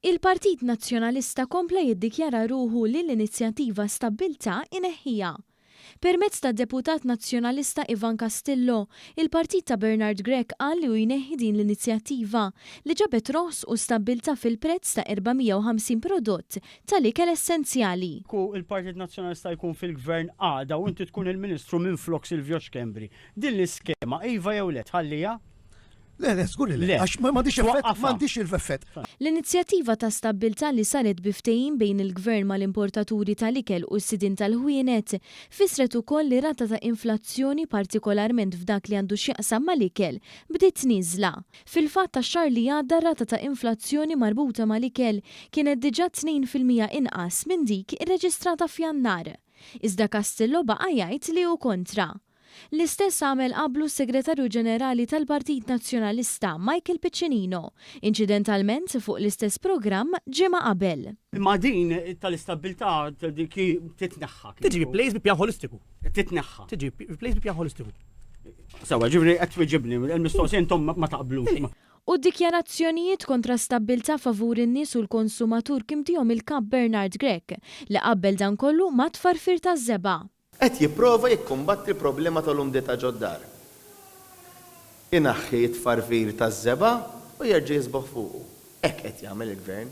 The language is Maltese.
Il-Partit Nazzjonalista kompla jiddikjara ruħu li l-inizjattiva Stabbiltà ineħħiha. Permezz tad-Deputat Nazzjonalista Ivan Castillo, il-partit ta' Bernard Grech qal li hu jneħħi din l-inizjattiva li ġabet roħs u stabbiltà fil-prezz ta' 450 prodott tal-ikel essenzjali. Kieku l-Partit Nazzjonalista jkun fil-Gvern għada u inti tkun il-Ministru minflok Silvio Schembri, din l-iskema iva jew le tħalliha? Le, le, żgur li le. Għax m'għandix effett, m'għandix il-effett. L-inizjattiva ta' stabbiltà li saret bi ftehim bejn il-Gvern mal-importaturi tal-ikel u s-sidien tal-ħwienet fissret ukoll li rata ta' inflazzjoni partikolarment f'dak li għandu x'jaqsam mal-ikel bdiet nieżla. Fil-fatt għax-xahar li għadda r-rata ta' inflazzjoni marbuta mal-ikel kienet diġà 2% inqas minn dik irreġistrata f'Jannar. Iżda Castillo baqa' jgħid li hu kontra. L-istess għamel qablu s-Segretarju Ġenerali tal-Partit Nazzjonalista, Michael Piccinino, inċidentalment fuq l-istess programm ġimgħa qabel. Imma din tal-istabbiltà dik titneħħa. Tiġi replaced bi pjan ħolistiku. Titneħħa. Tiġi replaced bi pjan ħolistiku. Sewa, ġifieri qed twiġibni, il-mistoqsija intom ma taqblux. U d-dikjarazzjonijiet kontra stabbiltà favur in-nies u l-konsumatur kien bdihom il-Kap Bernard Grech, li qabbel dan kollu mat-tfarfir taż-żebgħa. Qed jipprova jikkumbatti l-problema tal-umdità ġod-dar. Inaħħi t-tfarfir taż-żebgħa u jerġa' jiżbogħ fuqu. Hekk qed jagħmel il-Gvern.